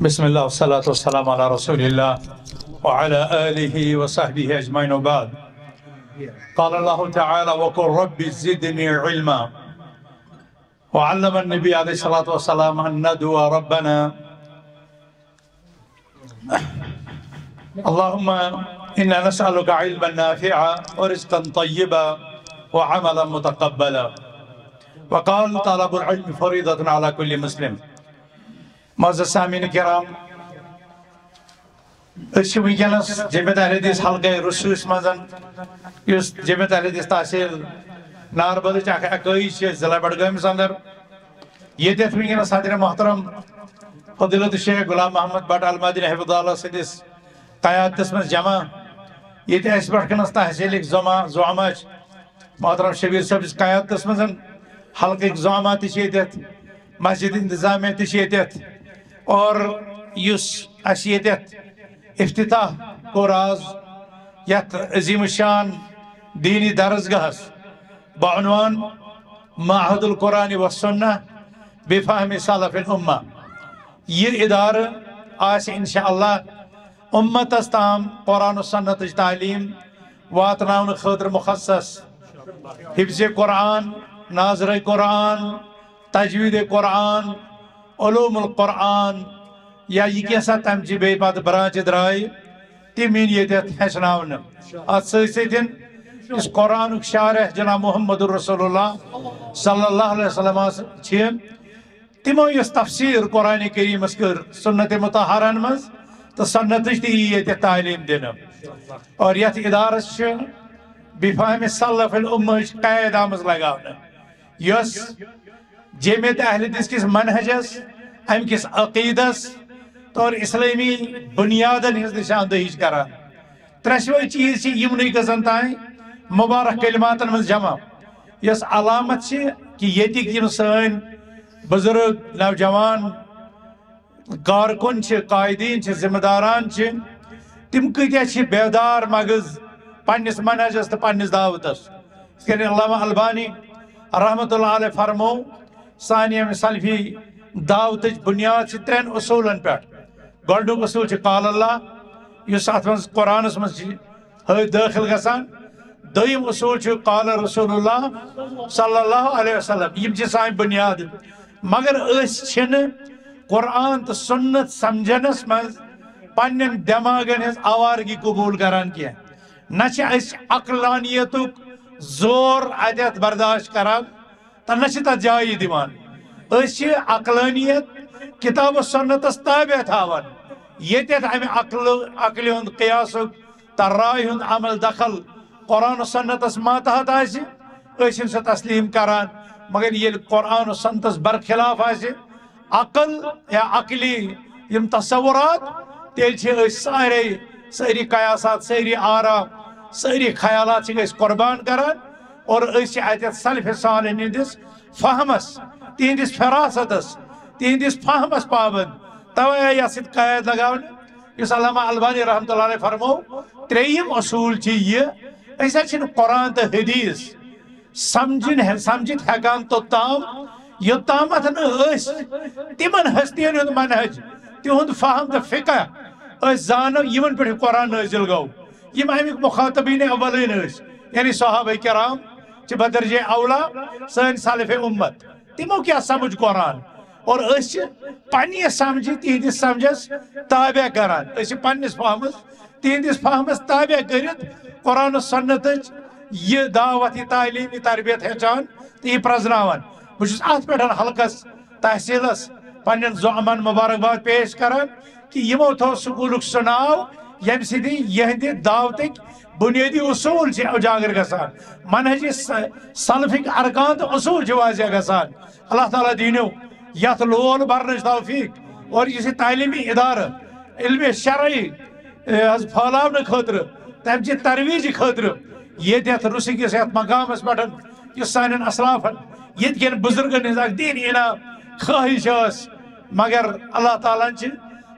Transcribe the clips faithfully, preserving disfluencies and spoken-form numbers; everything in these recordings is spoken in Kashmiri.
بسم الله والصلاة والسلام على رسول الله وعلى آله وصحبه أجمعين وبعد. قال الله تعالى: وقل رب زدني علما. وعلم النبي عليه الصلاة والسلام أن ندعو ربنا: اللهم إنا نسألك علما نافعا ورزقا طيبا وعملا متقبلا. وقال: طلب العلم فريضة على كل مسلم. معزز سامعین کرام، أسۍ چھِ وٕنکیٚنَس جمعیت اہل حدیث حلقہ رسوٗس منٛز، یُس جمعیت اہل حدیث تحصیل ناربلٕچ اکھ اکٲیی چھِ ضلع بڈگٲمِس اندر۔ ییٚتٮ۪تھ وٕنکیٚنَس صدر محترم فضیلت شیخ غلام محمد بٹ المدنی حفظہ اللہ سٕنٛدِس قیادتس منٛز جمع، ییٚتہِ اَسہِ پٮ۪ٹھ کٔنَس تحصیلٕکۍ زما-، زعما چھِ، محترم شبیر صٲبِس قیادتس منٛز، حلقٕکۍ زعما تہِ چھِ ییٚتٮ۪تھ، مسجد انتظامیہ تہِ چھِ ییٚتٮ۪تھ، اور یُس اَسہِ ییٚتٮ۪تھ افتتاح کوٚر آز یَتھ عظیٖم الشان دیٖنی درسگاہَس بعنوان معہد القرآن والسنہ بفہم سلف الامہ۔ یہِ ادارٕ آسہِ انشاءاللہ امتس تام قرآن و سنتٕچ تعلیٖم واتناونہٕ خٲطرٕ مخصص۔ حفظ قرآن، ناظرِ قرآن، تجوید قرآن، علوم القرآن، یا یہِ کینٛژھا تَمہِ چہِ بیٚیہِ پتہٕ برانچہِ درٛایہِ، تِم یِن ییٚتٮ۪تھ ہیٚچھناونہٕ۔ اَتھ سۭتۍ سۭتۍ یُس قرآنُک شارح جناب محمد رسول اللہ صلی اللہ علیہ وسلم چھِ، تِمو یۄس تفسیر قرآن کریمس کٔر سنت مطہرن منٛز، تہٕ سنتٕچ تہِ یی ییٚتہِ تعلیٖم دِنہٕ۔ اور یتھ ادارس چھِ بفہم سلف الامہٕچ قید آمٕژ لگاونہٕ، یۄس جمعیت اہل حدیث کِس منہجس، امہِ کِس عقیدس تہٕ اور اسلٲمی بنیادن ہٕنٛز نشاندہی چھِ کران۔ ترٛٮ۪شوے چیٖز چھِ یِمنٕے گٔژن تام مبارک کلماتن منٛز جمع، یۄس علامت چھِ کہِ ییٚتِکۍ یِم سٲنۍ بزرگ، نوجوان، کارکُن چھِ، قائدین چھِ، ذمہ داران چھِ، تِم کۭتیاہ چھِ بیدار مغز پننِس منہجس تہٕ پننِس دعوتس۔ یِتھ کٔنۍ علامہ البانی رحمۃ اللہ علیہ فرمو، سانہِ ییٚمہِ سلفی دعوتٕچ بنیاد چھِ ترٛٮ۪ن اصوٗلن پٮ۪ٹھ۔ گۄڈٕنیُک اصوٗل چھُ قال اللہ، یُس اتھ منٛز قرآنس منٛز چھِ ہٲ دٲخل گژھان۔ دوٚیِم اصوٗل چھُ قال رسول اللہ صلی اللہ علیہ وسلم۔ یِم چھِ سانہِ بنیاد۔ مگر أسۍ چھِنہٕ قرآن تہٕ سنت سمجھنس منٛز پننٮ۪ن دٮ۪ماغن ہٕنٛز آوارگی قبوٗل کران کینٛہہ۔ نہ چھِ أسۍ عقلانیتُک زور اتٮ۪تھ برداشت کران، تہٕ نہ چھِ تتھ جایی دِوان۔ أسۍ چھِ عقلانیت کتاب و سنتس تابع تھاوان۔ ییٚتٮ۪تھ امہِ عقلہٕ، عقلہِ ہُنٛد قیاسُک تہٕ راے ہُنٛد عمل دخل قرآن و سنتس ماتحت آسہِ، أسۍ چھِنہٕ سُہ تسلیٖم کران۔ مگر ییٚلہِ قرآن و سنتس برخلاف آسہِ عقل یا عقلی یِم تصورات، تیٚلہِ چھِ أسۍ سارے، سٲری قیاسات، سٲری آرا، سٲری خیالات چھِ أسۍ قربان کران۔ اور أسۍ چھِ اتٮ۪تھ سلف صالحین ہٕنٛدِس فہمس، تِہنٛدِس فراستس، تِہنٛدِس فہمس پابند۔ توے آیہِ یتھ سۭتۍ قید لگاونہٕ، یُس علامہ البانی رحمۃ اللہ علیہ فرمو، ترٛیٚیِم اصوٗل چھِ یہِ، أسۍ حظ چھِنہٕ قرآن تہٕ حدیث سمجھِن، سمجھِتھ ہٮ۪کان توٚتام، یوٚتامَتھ نہٕ أسۍ تِمن ہستین ہُنٛد منہج، تِہُنٛد فہم تہٕ فقہ أسۍ زانو، یِمن پٮ۪ٹھ یہِ قرآن نٲزِل گوٚو، یِم اَمِکۍ مخاطبین اولین ٲسۍ، یعنی صحابہ کرام چھِ بدرجہ اولا سٲنۍ سلف امت۔ تِمو کیٛاہ سمجھ قرآن؟ اور أسۍ چھِ پننہِ سمجھِ، تِہنٛدِس سمجھس تابع کران۔ أسۍ چھِ پننِس فہمس، تِہنٛدِس فہمس تابع کٔرِتھ قرآن و سنتٕچ یہِ دعوت، یہِ تعلیٖم، یہِ تربیت ہیٚچھان تہٕ یہِ پرزناوان۔ بہٕ چھُس اتھ پٮ۪ٹھ حلقس، تحصیلس، پننٮ۪ن زعمن مبارکباد پیش کران کہِ یِمو تھوٚو سکوٗلُک سُہ ناو، ییٚمہِ سۭتۍ یِہنٛدِ دعوتٕکۍ بُنیٲدی اصوٗل چھِ اُجاگر گژھان، منہج س-، سلفٕکۍ ارکان تہٕ اصوٗل چھِ واضح گژھان۔ اللہ تعالیٰ دیٖنو یتھ لول برنٕچ توفیق، اور یُس یہِ تعلیٖمی ادارٕ علم شرعی، اے، حظ پھٲلاونہٕ خٲطرٕ، تمہِ چہِ ترویجہِ خٲطرٕ ییٚتہِ یتھ رُسہٕ کِس یتھ مقامس پٮ۪ٹھ، یُس سانٮ۪ن اسلافن ییٚتہِ کٮ۪ن بُزرگن ہٕنٛز اکھ دیٖنی عنایت خٲہِش ٲس، مگر اللہ تعالیٰ ہن چھِ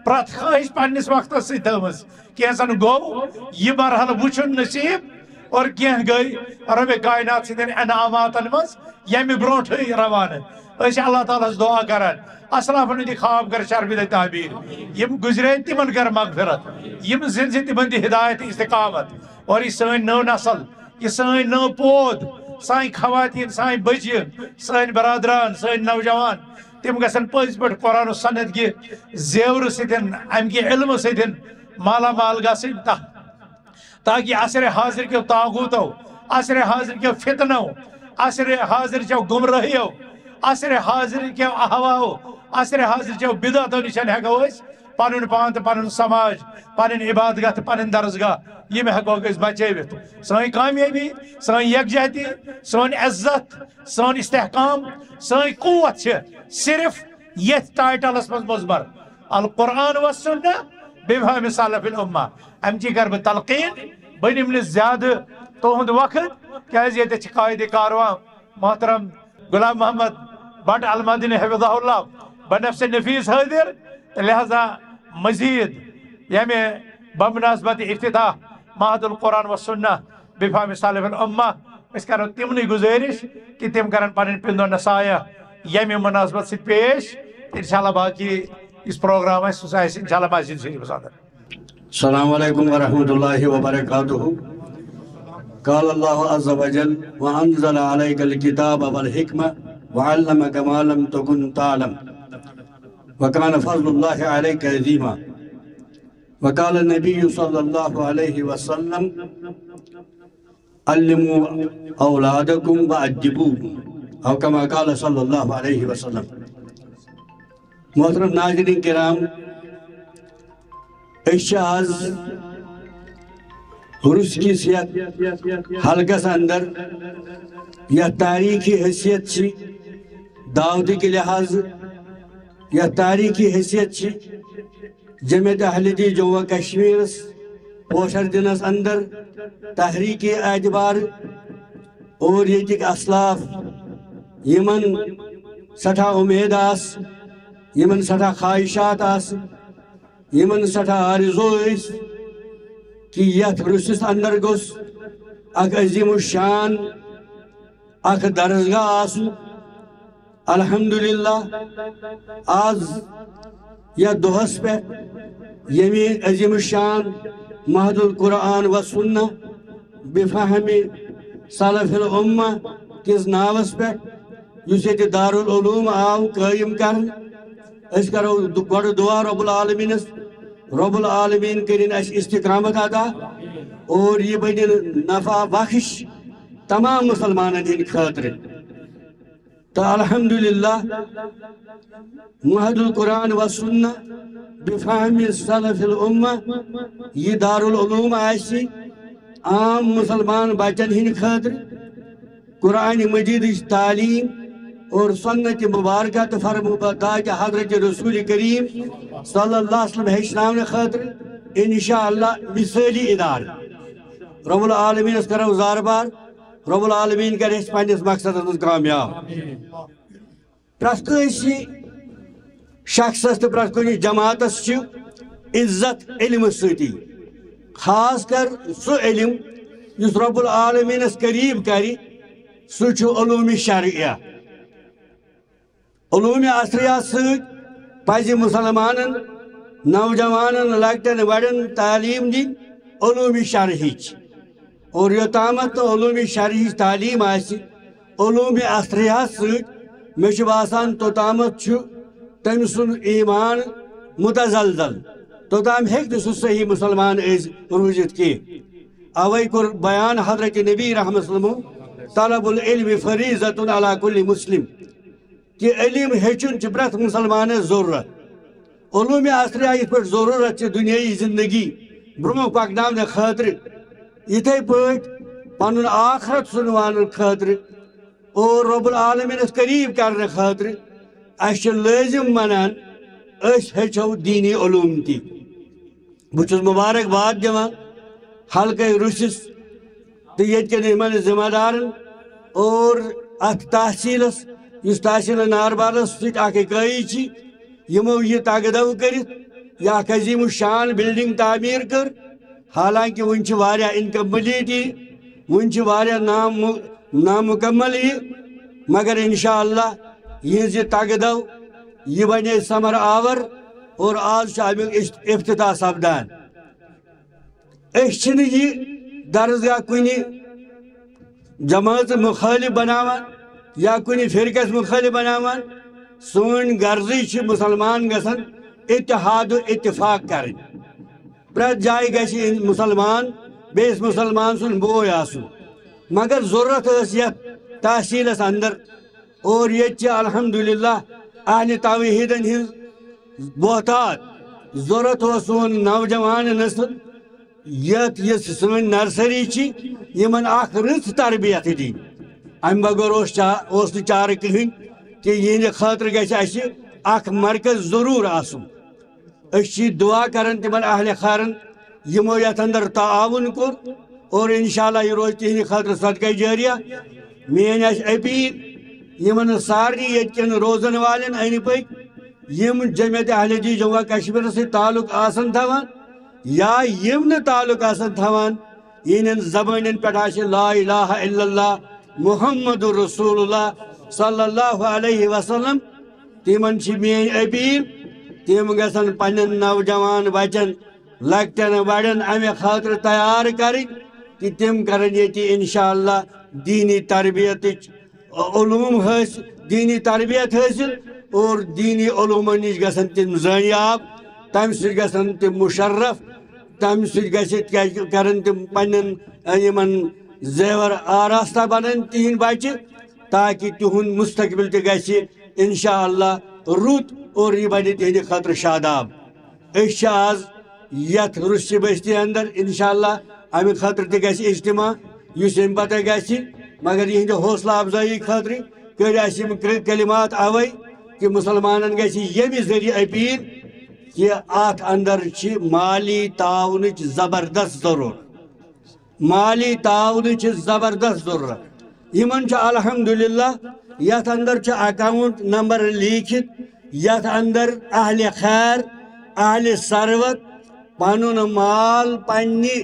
پرٛٮ۪تھ خٲہِش پننِس وقتس سۭتۍ تھٲومٕژ۔ کینٛژن گوٚو یہِ مرحلہٕ وٕچھُن نصیٖب، اور کینٛہہ گٔے رۄبِ کائنات سٕنٛدٮ۪ن انعاماتن منٛز ییٚمہِ برونٛٹھٕے روانہٕ۔ أسۍ چھِ اللہ تعالیٰ ہس دعا کران، اسلافن ہٕنٛدِ خواب کر شرمندٕ تعبیر۔ یِم گُزرے تِمن کر مغفرت۔ یِم زِندٕ چھِ تِمن دِ ہدایت استقامت۔ اور یہِ سٲنۍ نٔو نسل، یہِ سٲنۍ نٔو پود، سانہِ خواتین، سانہِ بچہِ، سٲنۍ برادران، سٲنۍ نوجوان، تِم گژھن پٔزۍ پٲٹھۍ قرآن و سنت کہِ زیورٕ سۭتۍ، امہِ کہِ علمہٕ سۭتۍ مالا مال گژھٕنۍ۔ تہ تاکہ عصر حاضر کیو طاغوتو، عصر حاضر کیو فتنو، عصر حاضر کیو گمراہیو، عصر حاضر کیو احواو، عصر حاضر کیو بدعتو نِش ہٮ۪کو أسۍ پنُن پان تہٕ پنُن سماج، پنٕنۍ عبادگاہ تہٕ پنٕنۍ درسگاہ، یِم ہٮ۪کوکھ أسۍ بچٲوِتھ۔ سٲنۍ کامیٲبی، سٲنۍ یکجہتی، سٲنۍ عزت، سٲنۍ استحکام، سٲنۍ قوت چھِ صرف یتھ ٹائٹلس منٛز مضمر، القرآن و سنہ بفہم سلف الامہ۔ امچی کر بہٕ تلقین، بہٕ نِمہٕ نہٕ زیادٕ تُہُنٛد وقت، کیازِ ییٚتہِ چھِ قائد کاروان محترم غلام محمد بٹ المدنی حفظہ اللہ بنفس نفیس حٲضِر، تہٕ لہذا مزید ییٚمہِ بمناسبت افتتاح معہد القرآن و سنہ بفہم سلف الامہ، أسۍ کرو تِمنٕے گُزٲرِش کہِ تِم کرن پنٕنۍ پِندو نصایح ییٚمہِ مناسبت سۭتۍ پیش۔ انشاءاللہ باقی یُس پروگرام آسہِ، سُہ آسہِ انشاءاللہ مسجد شریفس اندر۔ السلام عليكم ورحمة الله وبركاته. قال الله عز وجل: وأنزل عليك الكتاب والحكمة وعلمك ما لم تكن تعلم وكان فضل الله عليك عظيما. وقال النبي صلى الله عليه وسلم: علموا أولادكم وأدبوهم، أو كما قال صلى الله عليه وسلم. محترم ناظرین کرام، أسۍ چھِ آز روٚس کِس یتھ حلقس اندر، یتھ تاریخی حیثیت چھِ، دعوتٕکۍ لحاظ یتھ تاریخی حیثیت چھِ، جمعیت اہل حدیث جموں و کشمیرس پوشر دِنس اندر تحریکی اعتبار اور ییٚتِکۍ اسلاف، یِمن سٮ۪ٹھاہ اُمید آسہٕ، یِمن سٮ۪ٹھاہ خواہشات آسہٕ، یِمن سٮ۪ٹھاہ آرزو ٲسۍ کہِ یتھ روٚسِس اندر گوٚژھ اکھ عظیم الشان اکھ درسگاہ آسُن۔ الحمدللہ، آز یتھ دۄہس پٮ۪ٹھ ییٚمہِ عظیم الشان معہد القرآن و سنہ بفہم سلف الامہ کِس ناوس پٮ۪ٹھ یُس ییٚتہِ دارالعلوم آو قٲیِم کرنہٕ، أسۍ کرو دُ-، گۄڈٕ دعا رب العالمینس، رب العالمین کٔرِن اسہِ استقامت عطا اور یہِ بنہِ نفع بخش تمام مسلمانن ہٕنٛدِ خٲطرٕ۔ تہٕ الحمدللہ، معہد القرآن و سنہ بفہم سلف الامہ، یہِ دارالعلوم آسہِ عام مسلمان بچن ہٕنٛدِ خٲطرٕ قرآن مجیدٕچ تعلیٖم اور سنت مبارکہ تہٕ فرموبردار حضرت رسول کریم صلی اللہ علیہ وسلم ہیٚچھناونہٕ خٲطرٕ انشاءاللہ مثٲلی ادارٕ۔ رب العالمینس کرو زاربار، رب العالمین کرِ أسۍ پننِس مقصدس منٛز کامیاب۔ پرٛٮ۪تھ کٲنٛسہِ شخصس تہٕ پرٛٮ۪تھ کُنہِ جماعتس چھِ عزت علمہٕ سۭتی، خاص کر سُہ علم یُس رب العالمینس قریب کرِ، سُہ چھُ علوم شرعیہ۔ علوم عصریہ سۭتۍ پزِ مسلمانن، نوجوانن، لۄکٹٮ۪ن بڑٮ۪ن تعلیٖم دِنۍ علوم شرعیچ۔ اور یوٚتامتھ نہٕ علوم شرعیچ تعلیٖم آسہِ، علوم عصریہ سۭتۍ، مےٚ چھُ باسان، توٚتامتھ چھُ تٔمۍ سُنٛد ایمان متزلزل، توٚتام ہیٚکہِ نہٕ سُہ صحیح مسلمان أسۍ روٗزِتھ کینٛہہ۔ اوے کوٚر بیان حضرت نبی رحمت صلی اللہ علیہ وسلم، طلب العلم فریضۃ علی کل مسلم، کہِ علم ہیٚچھُن چھُ پرٛٮ۪تھ مسلمانس ضروٗرت۔ علوم عصریہ یِتھ پٲٹھۍ ضروٗرت چھِ دُنیٲیی زندگی برٛونٛہہ پکناونہٕ خٲطرٕ، یِتھے پٲٹھۍ پنُن آخرت سُنوانہٕ خٲطرٕ اور رب العالمینس قریب کرنہٕ خٲطرٕ، اسہِ چھُ لٲزم بنان أسۍ ہیٚچھو دینی علوم تہِ۔ بہٕ چھُس مبارک باد دِوان حلقہٕ روٚسِس تہٕ ییٚتہِ کٮ۪ن یِمن ذمہ دارن اور اتھ تحصیلس، یُس تحصیل ناربالس سۭتۍ اکھ اِکٲیی چھِ، یِمو یہِ تگہٕ دو کٔرِتھ یہِ اکھ عظیم الشان بلڈنگ تعمیٖر کٔر۔ حالانکہ وُنہِ چھِ واریاہ انکمپلیٹ یہِ، وُنہِ چھِ واریاہ نام-، نامکمل یہِ، مگر انشاءاللہ یِہنٛز یہِ تگہٕ دو یہِ بنے سمر آور اور آز چھُ اَمیُک اِش-، افتتاح سپدان۔ أسۍ چھِنہٕ یہِ درسگاہ کُنہِ جمٲژ مُخٲلِف بناوان یا کُنہِ فرقس مُخٲلِف بناوان۔ سٲنۍ غرضٕے چھِ مُسلمان گژھن اتحاد و اتفاق کرٕنۍ۔ پرٛٮ۪تھ جایہِ گژھِ اِن-، مُسلمان بیٚیِس مُسلمان سُنٛد بوے آسُن۔ مگر ضروٗرت ٲس یَتھ تحصیٖلس اندر اور ییٚتہِ چھِ الحمدللہ اہلِ توحیٖدن ہٕنٛز بہتات۔ ضروٗرت اوس سون نوجوان نسل، یَتھ یہِ سٲنۍ نرسری چھِ، یِمن اکھ رٕژ تربیت دِنۍ۔ اَمہِ بغٲر اوس چا-، اوس نہٕ چارٕ کٕہٕنۍ کہِ یِہنٛدِ خٲطرٕ گژھِ اَسہِ اکھ مرکز ضروٗر آسُن۔ أسۍ چھِ دعا کران تِمن اہلِ خیرن، یِمو یتھ اندر تعاوُن کوٚر، اور انشاءاللہ یہِ روزِ تِہنٛدِ خٲطرٕ صدقہ جاریہ۔ میٲنۍ آسہِ اپیل یِمن سارنٕے ییٚتہِ کٮ۪ن روزن والٮ۪ن أنٛدۍ پٔکۍ، یِم جمعیت اہل حدیث جموں و کشمیرس سۭتۍ تعلق آسن تھاوان یا یِم نہٕ تعلق آسن تھاوان، یِہنٛدٮ۪ن زبٲنٮ۪ن پٮ۪ٹھ آسہِ لا الہ الا اللہ محمد رسول اللہ صلی اللہ علیہ وسلم۔ تِمن چھِ میٲنۍ اپیل، تِم گژھن پننٮ۪ن نوجوان بچن، لۄکٹٮ۪ن بڑٮ۪ن امہِ خٲطرٕ تیار کرٕنۍ کہِ تِم کرن ییٚتہِ انشاءاللہ دینی تربیتٕچ علوم حٲصِل، دینی تربیت حٲصِل اور دینی علومن نِش گژھن تِم زٲنیاب، تمہِ سۭتۍ گژھن تِم مُشرف، تمہِ سۭتۍ گژھِ کیٛازِ کرن تِم پننٮ۪ن، ٲ، یِمن زیور آراستہ بنن تِہنٛدۍ بچہِ، تاکہِ تِہُنٛد مستقبل تہِ گژھِ انشاءاللہ رُت اور یہِ بنہِ تِہنٛدِ خٲطرٕ شاداب۔ أسۍ چھِ آز یتھ روٚسچہِ بستی اندر، انشاءاللہ امہِ خٲطرٕ تہِ گژھِ اجتماع یُس ییٚمہِ پتہٕ گژھِ، مگر یِہنٛدِ حوصلہٕ افزٲیی خٲطرٕ کٔرۍ اسہِ یِم کر-، کلمات اوے کہِ مسلمانن گژھِ ییٚمہِ ذٔریعہٕ اپیل کہِ اتھ اندر چھِ مالی تعاونٕچ زبردست ضرورت۔ مالی تعاونٕچ چھِ زبردست ضرورت۔ یِمن چھُ الحمدللہ یتھ اندر چھُ اکاؤنٹ نمبر لیٖکھِتھ، یتھ اندر اہلِ خیر، اہلِ ثروت پنُن مال پننہِ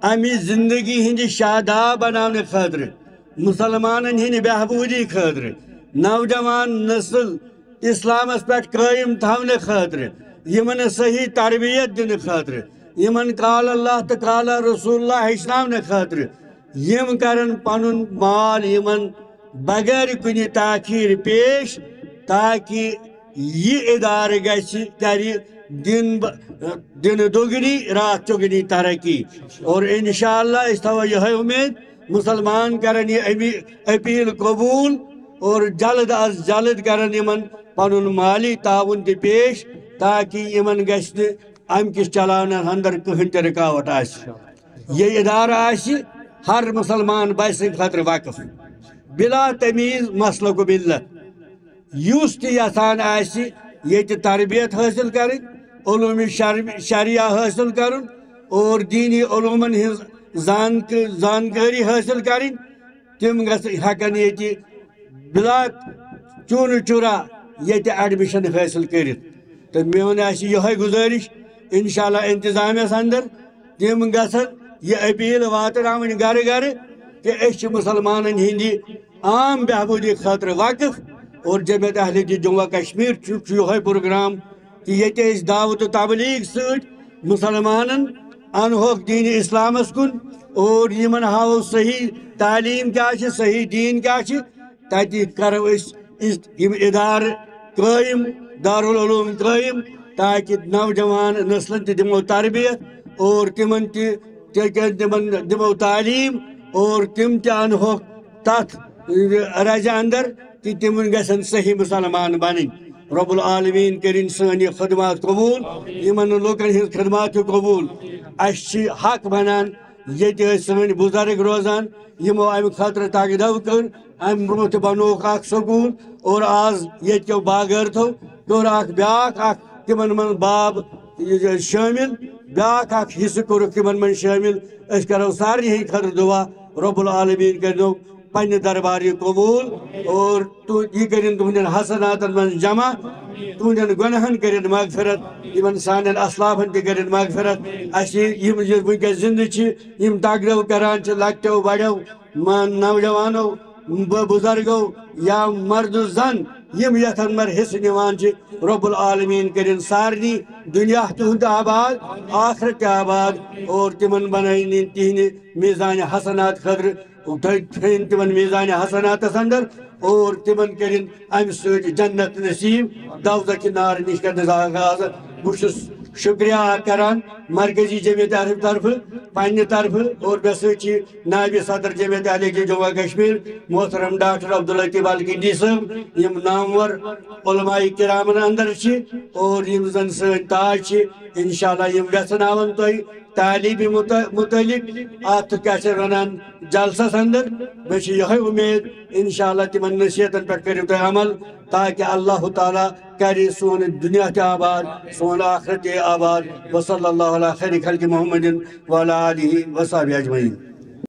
امہِ زندگی ہٕنٛدِ شاداب بناونہٕ خٲطرٕ، مسلمانن ہٕنٛدِ بہبودی خٲطرٕ، نوجوان نسل اسلامس پٮ۪ٹھ قٲیِم تھاونہٕ خٲطرٕ، یِمن صحیح تربیت دِنہٕ خٲطرٕ، یِمن قال اللہ تہٕ قال رسول اللہ ہیٚچھناونہٕ خٲطرٕ، یِم کرن پنُن مال یِمن بغیر کُنہِ تاخیر پیش، تاکہِ یہِ ادارٕ گژھِ، کرِ دِن ب-، دِنہٕ دۄگنی راتھ چۄگنی ترقی۔ اور انشاءاللہ أسۍ تھاوو یِہوٚے اُمید، مسلمان کرن یہِ امی اپیل قبول اور جلد از جلد کرن یِمن پنُن مالی تعاون تہِ پیش، تاکہِ یِمن گژھِ نہٕ امہِ کِس چلاونس اندر کٕہٕنۍ تہِ رکاوٹ آسہِ۔ یہِ ادارٕ آسہِ ہر مسلمان بچہِ سٕنٛدِ خٲطرٕ وقف، بلا تمیز مسلک و ملت۔ یُس تہِ یژھان آسہِ ییٚتہِ تربیت حٲصِل کرٕنۍ، علوم شر-، شریعہ حٲصِل کرُن اور دینی علومن ہٕنٛز زانکٲ-، زانکٲری حٲصِل کرٕنۍ، تِم گژھِ ہٮ۪کن ییٚتہِ بلا چوٗنہٕ چُرا ییٚتہِ ایڈمِشن حٲصِل کٔرِتھ۔ تہٕ میون آسہِ یِہوٚے گُزٲرِش، انشاءاللہ انتظامیہس اندر تِم گژھن یہِ اپیل واتناوٕنۍ گرٕ گرٕ کہِ أسۍ چھِ مسلمانن ہٕنٛدِ عام بہبوٗدی خٲطرٕ وقف، اور جمعیت اہل حدیث جموں و کشمیر چھُ، چھُ یِہوٚے پروگرام کہِ ییٚتہِ أسۍ دعوت و تبلیغ سۭتۍ مسلمانن انہوکھ دین اسلامس کُن اور یِمن ہاوو صحیح تعلیٖم کیٛاہ چھِ، صحیح دیٖن کیٛاہ چھِ، تَتہِ کرو أسۍ اِس-، یِم ادارٕ قٲیِم، دارالعلوم قٲیِم، تاکہِ نوجوان نسلن تہِ دِمو تربیت اور تِمن تہِ، تہِ، تِمن دِمو تعلیٖم اور تِم تہِ انہوکھ تتھ رزِ اندر کہِ تِمن گژھن صحیح مسلمان بنٕنۍ۔ رب العالمین کٔرِنۍ سٲنۍ یہِ خدمات قبول، یِمن لوٗکن ہٕنٛز خدمات تہِ قبول۔ اسہِ چھِ حق بنان ییٚتہِ ٲسۍ سٲنۍ بُزرگ روزان، یِمو امہِ خٲطرٕ تگدو کٔر۔ امہِ برونٛہہ تہِ بنووُکھ اکھ سکوٗل اور آز ییٚتہِ کیو باغٲرتھو کوٚر اکھ بیاکھ اکھ تِمن منٛز باب یہِ شٲمِل، بیاکھ اکھ حصہٕ کوٚرُکھ تِمن منٛز شٲمِل۔ أسۍ کرو سارنٕے ہٕنٛدِ خٲطرٕ دُعا، رب العالمین کٔرِنو پننہِ دربار یہِ قبول اور تو-، یہِ کٔرِن تُہنٛدٮ۪ن حسناتن منٛز جمع، تُہنٛدٮ۪ن گۄناہن کٔرِن مغفرت، یِمن سانٮ۪ن اسلافن تہِ کٔرِن مغفرت۔ اسہِ یِم یہِ وٕنکیٚس زندٕ چھِ، یِم تگرو کران چھِ، لۄکٹیو بڑیو، ما-، نوجوانو، ب-، بزرگو یا مرد و زن، یِم یتھ اندر حصہٕ نِوان چھِ، رب العالمین کٔرِن سارنٕے دُنیا تِہُنٛد آباد، آخرت تہِ آباد، اور تِمن بنٲیِن تِہنٛدِ میزان حسنات خٲطرٕ، تھٲے-، تھٲیِن تِمن میزان حسناتس اندر، اور تِمن کٔرِن امہِ سۭتۍ جنت نصیب، دوزخ کہِ نار نِش کٔرِن آزاد۔ بہٕ چھُس شُکریہ کران مرکزی جمعیت اہلِ طرفہٕ، پننہِ طرفہٕ، اور مےٚ سۭتۍ چھِ نائب صدر جمعیت اہلِ جموں و کشمیر محترم ڈاکٹر عبداللطیف الگنڈی صٲب، یِم نامور علماء کرامن اندر چھِ اور یِم زن سٲنۍ تاج چھِ۔ انشاءاللہ یِم ویژھناون تۄہہِ تعلیٖمہِ مُت-، مُتعلق، اتھ کیٛاہ چھِ ونان، جلسس اندر۔ مےٚ چھِ یِہوٚے اُمید، انشاءاللہ تِمن نصیحتن پٮ۪ٹھ کٔرِو تُہۍ عمل، تاکہِ اللہ تعالیٰ کرِ سون دُنیا تہِ آباد، سون آخرت تہِ آباد۔ وصلی اللہ علی خیر خلق محمد وعلی آلہ وصحبہ اجمعین۔